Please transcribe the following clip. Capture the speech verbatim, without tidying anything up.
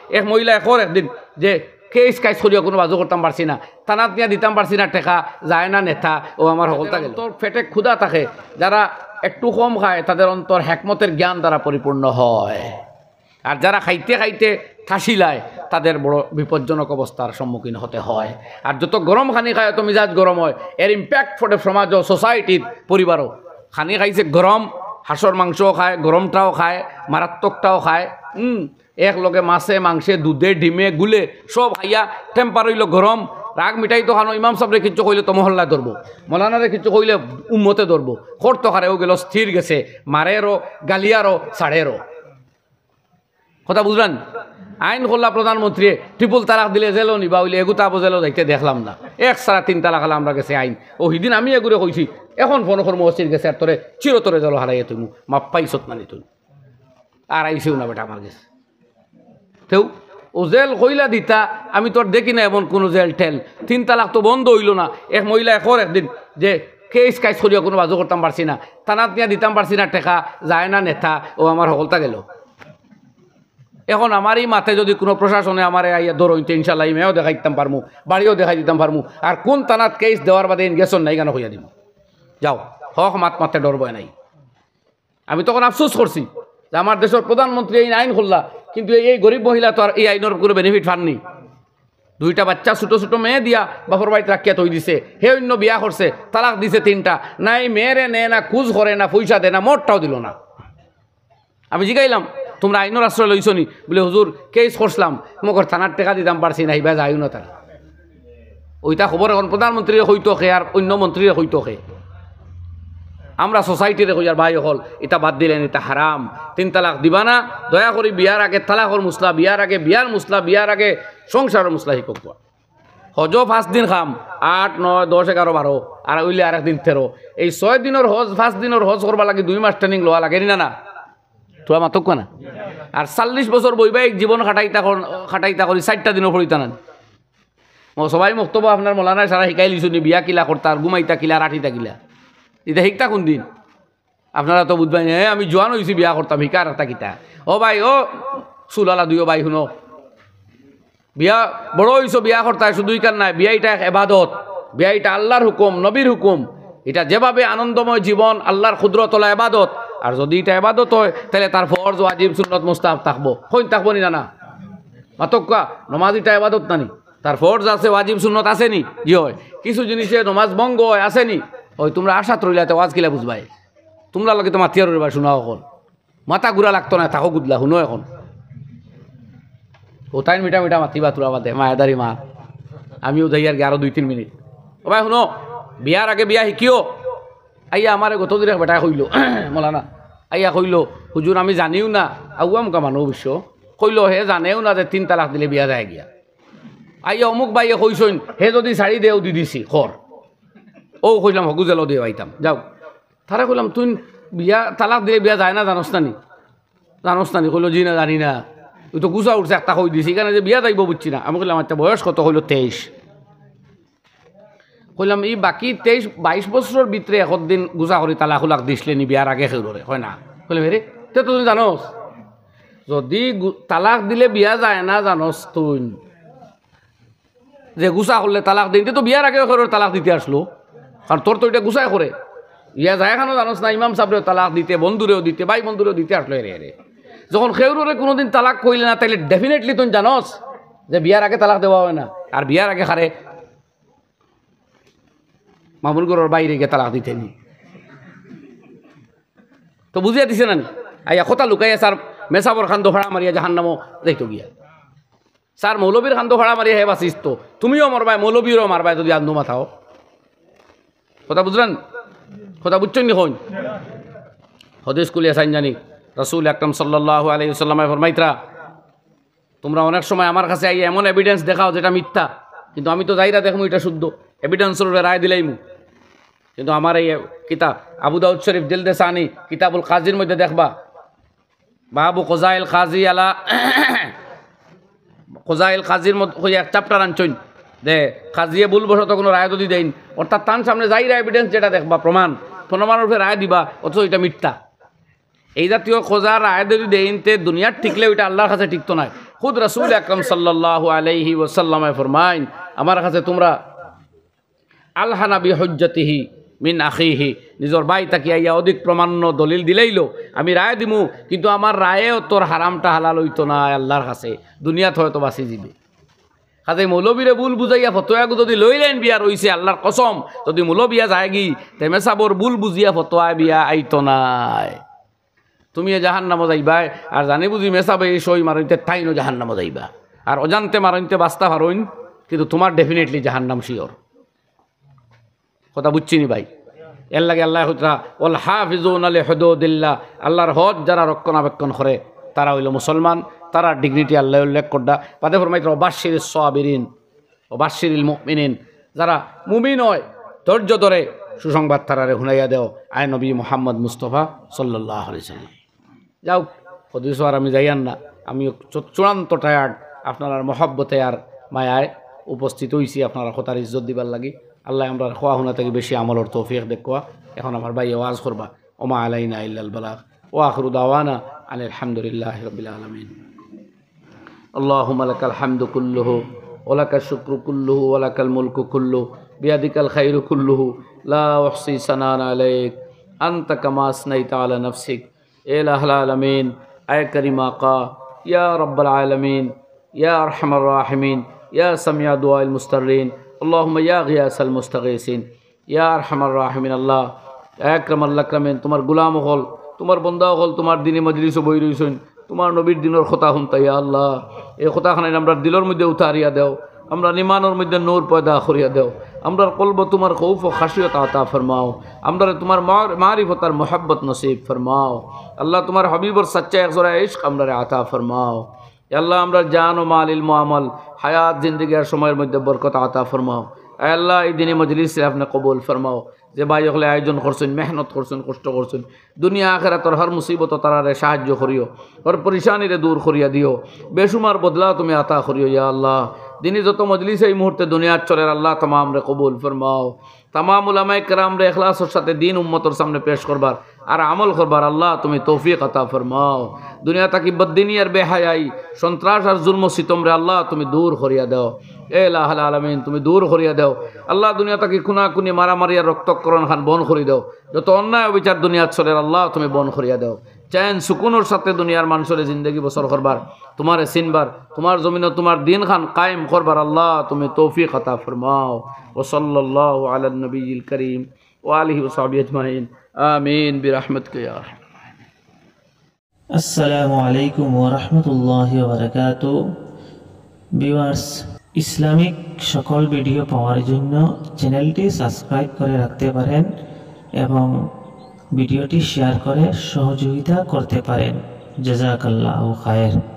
এক মহিলায় কর একদিন যে কেইস কাইস করিয়া কুনু বাজু করতাম পারছি না, থানাত নিয়া দিতাম পারছি না টেকা, যায় না নেতা, ও আমার হকলতা গেল। তোর পেটে ক্ষুধা থাকে, যারা একটু কম খায় তাদের অন্তর হেকমতের জ্ঞান দ্বারা পরিপূর্ণ হয়, আর যারা খাইতে খাইতে ঠাসিলায় তাদের বড় বিপজ্জনক অবস্থার সম্মুখীন হতে হয়। আর যত গরম খানি খায়, অত মিজাজ গরম হয়, এর ইম্প্যাক্ট পড়ে সমাজও, সোসাইটির, পরিবারও। খানি খাইছে গরম, হাঁসর মাংসও খায়, গরমটাও খায়, মারাত্মকটাও খায়। হুম, এক লগে মাছে, মাংসে, দুধে, ডিমে, গুলে সব খাইয়া টেম্পার অইলো গরম। রাগ মিটাইতো খানো, ইমাম সাবরে কিচ্ছু কইলে তো মহল্লায় ধরবো, মৌলানারে কিচ্ছু কইলে উম্মতে ধরবো। খর তো খারে, ও গেল স্থির গেছে, মারেরও, গালিয়ারও, ছাড়েরও। কথা বুঝলেন? আইন করলা প্রধানমন্ত্রী, ট্রিপল তালাক দিলে জেলও নিবা, অইলে এগুতা আবো জেলও যাইতে দেখলাম না। এক ছাড়া তিন তালাক আলা আমরা গেছে আইন। ও হিদিন আমি এগুরে কইছি, এখন ফোন করমু ওসির গেছে, আর তোরে চিরতরে জেলও হারাইয়া তুইমু, মাপ পাইছত না নি তুই। আর আইছেও না বেটা আমার গেছে। তেউ ও জেল কইলা দিতা, আমি তো আর দেখি না এমন কুনু জেল টেল। তিন তালাক তো বন্ধ অইলো না। এক মহিলায় কর একদিন যে কেইস কাইস করিয়া কুনু বাজু করতাম পারছি না, থানাত নিয়া দিতাম পারছি না টেকা, যায় না নেতা, ও আমার হকলতা গেল। এখন আমার ই মাতে যদি কুনু প্রশাসনে আমারে আইয়া ধরইন তে ইনশাল্লাহ ইমেও দেখাই দিতাম পারমু, বাড়িও দেখাই দিতাম পারমু। আর কুন থানাত কেইস দেওয়ার বাদে ইন গেছইন নাই কেন কইয়া দিমু। যাও, হক মাত মাতে ডর ভয় নাই। আমি তখন আফসোস করছি যে আমার দেশর প্রধানমন্ত্রী এই আইন করলা, কিন্তু এই, এই গরিব মহিলা তো আর এই আইনর কুনু বেনিফিট পাননি। দুইটা বাচ্চা, ছোট ছোট মেয়ে দিয়া বাপর বাড়িত রাখিয়া থই দিছে, হে অইন্য বিয়া করছে, তালাক দিছে তিনটা, নাই মেয়েরে নেয় না, খুঁজ করে না, পয়সা দেয় না, মতটাও দিল না। আমি জিগাইলাম, "তুমরা আইনর আশ্রয় লইছো নি?" বুলে, "হুজুর, কেইস করছিলাম, মগর থানার টেকা দিতাম পারছি না, ইবা যাইও না তারা।" ওইটা খবর এখন প্রধানমন্ত্রীরে কইতো কে আর অইন্য মন্ত্রীরে কইতো কে। আমরা সোসাইটিরে কইয়ার, ভাই অকল, ইটা বাদ দিলাইন, ইটা হারাম। তিন তালাক দিবা না, দয়া করি বিয়ার আগে তালাকর মুসলা, বিয়ার আগে বিয়ার মুসলা, বিয়ার আগে সংসারর মুসলা হিকউক্কা। হজও পাঁচ দিন কাম, আট, নয়, দশ, এগারো, বারো, আর অইলে আরেক দিন তেরো। এই ছয় দিনর হজ, পাঁচ দিনর হজ করবার লাগি দুই মাস ট্রেনিং লওয়া লাগে নি না, না? তোরা মাতউক্কা না? আর চল্লিশ বছর বৈবাহিক জীবন কাটাইতা কর-, কাটাইতা করি চাইরটা দিনও পড়িতা না। ও সবাই মক্তব্য আপনার মৌলানায় সারা হিকাই লিছইন নি, বিয়া কিলা করতা, আর ঘুমাইতা কিলা, আর আটিতা কিলা। ইটা হিকতা কুন দিন? আপনারা তো বুঝবা নি, "এ, আমি জোয়ান অইছি, বিয়া করতাম, হিকার একটা কিতা?" ও ভাই, ও চুলালা দুইও ভাই, হুনো। বিয়া, বড় অইছো, বিয়া করতায়, শুধু ইখান নায়, বিয়া ইটা এক এবাদত। বিয়া ইটা আল্লার হুকুম, নবীর হুকুম। ইটা যেভাবে আনন্দময় জীবন, আল্লার কুদরত অলা এবাদত। আর যদি ইটা এবাদত অয়, তাইলে তার ফরজ, ওয়াজিব, সুন্নত, মুস্তাহাব থাকবো। কইন থাকবো নি না, না? মাতউক্কা, নমাজ ইটা এবাদত না নি? তার ফরজ আছে, ওয়াজিব, সুন্নত আছে নি? জি অয়। কিছু জিনিসে নমাজ ভঙ্গ অয়, আছে নি? অয়, তুমরা আশাত রইলায়, তে ওয়াজ কিলা বুঝবায়? তুমরার লগে তো মাতিয়ার রইবা, হুনা অখন। মাথা ঘুরা লাগতো না, থাকো গুদলা, হুনো অখন। ও তাইন মিঠা মিঠা মাতিবা তোরা বাদে, মায়াদারি মা। আমিও যাইয়ার গি আরো দুই তিন মিনিট। ও ভাই, হুনো, বিয়ার আগে বিয়া হিকিও। আইয়া আমারে গত দিন এক বেটায় কইলো, মৌলানা, আইয়া কইলো, "হুজুর, আমি জানিও না।" আউয়ামকা মানুষ অবশ্য। কইলো, হে জানেও না যে তিন তালাক দিলে বিয়া যায় গিয়া। আইয়া অমুক ভাইয়ে কইছইন, হে যদি ছাড়ি দেও দি দিছি, কর। ও কইলাম, "হগু জেলো দিয়া পাইতাম, যাও।" তারে কইলাম, "তুই বিয়া, তালাক দিলে বিয়া যায় না, জানোস না নি?" জানোস না নি? কইলো, "জি না, জানি না।" ওই তো গুছা উঠছে, একটা কই দিছি, ইখানে যে বিয়া যাইবো বুঝছি না। আমি কইলাম, "আচ্ছা, বয়স কত?" কইলো, "তেইশ।" কইলাম, "ই বাকি তেইশ, বাইশ বছরর ভিতরে একদিন গুছা করি তালাক উলাক দিছলে নি বিয়ার আগে কেউররে?" কয়, "না।" কইলাম, "এরে, তে তো তুই জানোস, যদি গু-, তালাক দিলে বিয়া যায় না, জানোস তুই?" যে গুছা করলে তালাক দেইন, তে তো বিয়ার আগে কেউররে তালাক দিতে আসলো, কারণ তোর তো ইটা গুছায় করে। ইয়া যায় কেন জানোস না, ইমাম সাবরেও তালাক দিতে, বন্ধুরেও দিতে, ভাই বন্ধুরেও দিতে আসলো এরে এরে। যখন কেউররে কুনুদিন তালাক কইলে না, তাইলে definitely তুই জানোস যে বিয়ার আগে তালাক দেওয়া অয় না। আর বিয়ার আগে কারে? মামুর ঘরর বাইরে গিয়া তালাক দিতে নি। তো বুঝিয়া দিছে না নি? আইয়া কথা লুকাইয়া স্যার মেসাবর কান্দো ফাড়া মারিয়া জাহান্নামো যাইতো গিয়া। স্যার মৌলবীর কান্দো ফাড়া মারিয়া হে বাঁচিস তো। তুমিও মরবায়, মৌলবীরও মারবায় যদি আন্দু মাথাও। কথা বুঝলেন? কথা বুঝছইন নি কইন? হাদিস খুলিয়া চাইন জানি। রাসূল আকরাম সাল্লাল্লাহু আলাইহি ওয়াসাল্লামে ফরমাইতরা, "তোমরা অনেক সময় আমার কাছে আইয়া এমন evidence দেখাও যেটা মিথ্যা, কিন্তু আমি তো যাইরা দেখমু ইটা শুদ্ধ, evidence-র উপরে রায় দিলাইমু।" কিন্তু আমার এই কিতাব আবু দাউদ শরীফ জিলদে সানি, কিতাবুল কাজীর মধ্যে দেখবা, বাবু কজাইল কাজী আলা, কজাইল কাজীর মধ্যে কই এক chapter আনছইন যে কাজীয়ে ভুলবশত কুনু রায় যদি দেইন, অর্থাৎ তান সামনে যাইরা evidence যেটা দেখবা, প্রমাণ, প্রমাণর উপরে রায় দিবা, অথচ ইটা মিথ্যা। এই জাতীয় কজা রায় যদি দেইন, তে দুনিয়ার টিকলেও ইটা আল্লার কাছে টিকতো নায়। খুদ রাসূল আকরাম সাল্লাল্লাহু আলাইহি ওয়াসাল্লামে ফরমাইন, আমার কাছে তোমরা আলহানা বিহুজ্জাতিহি মিন আখিহি, নিজর ভাই থাকি আইয়া অধিক প্রমাণ্য দলিল দিলাইলো, আমি রায় দিমু, কিন্তু আমার রায়ে অতর হারামটা হালাল অইতো নায় আল্লার কাছে, দুনিয়াত হয়তো বাঁচি যিবে। কাজেই মৌলবীরে ভুল বুঝাইয়া ফতোয়াগু যুদি লইলাইন বিয়ার অইছে আল্লার কসম, যুদি মৌলবিয়া যায়গি, তে মেসাবর ভুল বুঝিয়া ফতোয়ায় বিয়া আইতো নায়। তুমিও জাহান্নামো যাইবায়, আর জানি বুঝি মেসাবে এই সই মারইন তে তাইনও জাহান্নামো যাইবা। আর অজান্তে মারইন তে বাঁচতা পারইন, কিন্তু তুমার definitely জাহান্নাম sure। কথা বুঝছইন নি ভাই? এরলাগি আল্লায় কইরা, "ওয়াল হাফিজুনা লিহুদুদিল্লাহ", আল্লার হদ যারা রক্ষণাবেক্ষণ করে, তারা অইলো মুসলমান, তারার dignity আল্লায় উল্লেখ কররা। বাদে ফরমাইরা, "ওয়া বাশশিরিস সাবিরিন, ওয়া বাশশিরিল মুমিনিন", যারা মুমিন অয়, ধৈর্য ধরে, সুসংবাদ তারারে হুনাইয়া দেও, আয় নবী মুহাম্মদ মুস্তফা সাল্লাল্লাহু আলাইহি ওয়াসাল্লাম। যাউক, হদিস আর আমি যাইয়ার না, আমি চূ-, চূড়ান্ত tired, আপনারার মহব্বতে আর মায়ায় উপস্থিত অইছি আপনারার কথার ইজ্জত দিবার লাগি। আল্লায় আমরার কওয়া হুনা থাকি বেশি আমলর তৌফিক দেউক্কা। এখন আমার ভাইয়ে ওয়াজ করবা, ওমা আলাইনা ইল্লাল বালাগ, ওয়া আখিরু দাওয়ানা আনিল হামদুলিল্লাহি রাব্বিল আলামিন। اللهم لك الحمد كله ولك الشكر كله ولك الملك كله بيدك الخير كله لا أحصي ثناء عليك أنت كما أثنيت على نفسك। এ ইলাহাল আলামিন, আয় করিম আকা, ইয়া রাব্বাল আলামিন, ইয়া আরহামার রাহিমিন, ইয়া সামিয়া দুআইল মুস্তাররিন, আল্লাহুম্মা ইয়া গিয়াসাল মুস্তাগিসিন, ইয়া আরহামার রাহিমিন। আল্লাহ, আকরাম আল আকরামিন, তুমার গুলাম অকল, তুমার বন্দা অকল, তুমার দিনি মজলিসো বই রইছইন, তুমার নবীর দিনর কথা হুনতা, ইয়া আল্লাহ, এই কথা খানাইন আমরার দিলর মধ্যে উতারিয়া দেও, আমরার ইমানর মধ্যে নূর পয়দা করিয়া দেও, আমরার কলবো তুমার খৌফ ও খাশিয়ত আতা ফরমাও, আমরারে তুমার মার-, মারিফত আর মোহাব্বত নসিব ফরমাও। আল্লাহ, তুমার হাবিবর সাচ্চা এক জোড়া ইশক আমরারে আতা ফরমাও। ইয়া আল্লাহ, আমরার জান ও মাল, ইলম ও আমল, হায়াত, জিন্দেগি আর সময়র মধ্যে বরকত আতা ফরমাও। আয় আল্লাহ, এই দিনি মজলিসরে আপনে কবুল ফরমাও। যে ভাই অকলে আয়োজন করছইন, মেহনত করছইন, কষ্ট করছইন, দুনিয়া আখেরাতর হর মুসিবতো তারারে সাহায্য করিও, হর পরেশানিরে দূর করিয়া দিও, বেশুমার বদলা তুমি আতা করিও। ইয়া আল্লাহ, দিনি যত মজলিস এই মুহূর্তে দুনিয়াত চলের, আল্লাহ, তামামরে কবুল ফরমাও। তামাম উলামায়ে কেরামরে ইখলাসর সাথে দিন উম্মতর সামনে পেশ করবার আর আমল করবার, আল্লাহ, তুমি তৌফিক আতা ফরমাও। দুনিয়া থাকি বদদিনি আর বেহায়াই, সন্ত্রাস আর জুলম ও সিতমরে, আল্লাহ, তুমি দূর করিয়া দেও। এ ইলাহাল আলামিন, তুমি দূর করিয়া দেও। আল্লাহ, দুনিয়া থাকি খুনাখুনি, মারামারি আর রক্তক্ষরণ খান বন্ধ করি দেও। যত অন্যায় অবিচার দুনিয়াত চলের, আল্লাহ, তুমি বন্ধ করিয়া দেও। চ্যান সুকুনর সাথে দুনিয়ার মানষরে জিন্দেগি বসর করবার, তুমারে চিনবার, তুমার জমিনো তুমার দিন খান কায়েম করবার, আল্লাহ, তুমি তৌফিক আতা ফরমাও। ওয়া সাল্লাল্লাহু আলান নবিয়্যিল কারীম ওয়া আলিহি ওয়া সাহবিহি আজমাইন। আমিন বিরাহমাতিকা ইয়া আরহামার রাহিমিন। আসসালামু আলাইকুম ওয়া রাহমাতুল্লাহি ওয়া বারাকাতুহু। ভিউয়ার্স, ইসলামিক সকল ভিডিও পাওয়ার জন্য চ্যানেলটি সাবস্ক্রাইব করে রাখতে পারেন এবং ভিডিওটি শেয়ার করে সহযোগিতা করতে পারেন। জাযাকাল্লাহু খায়ের।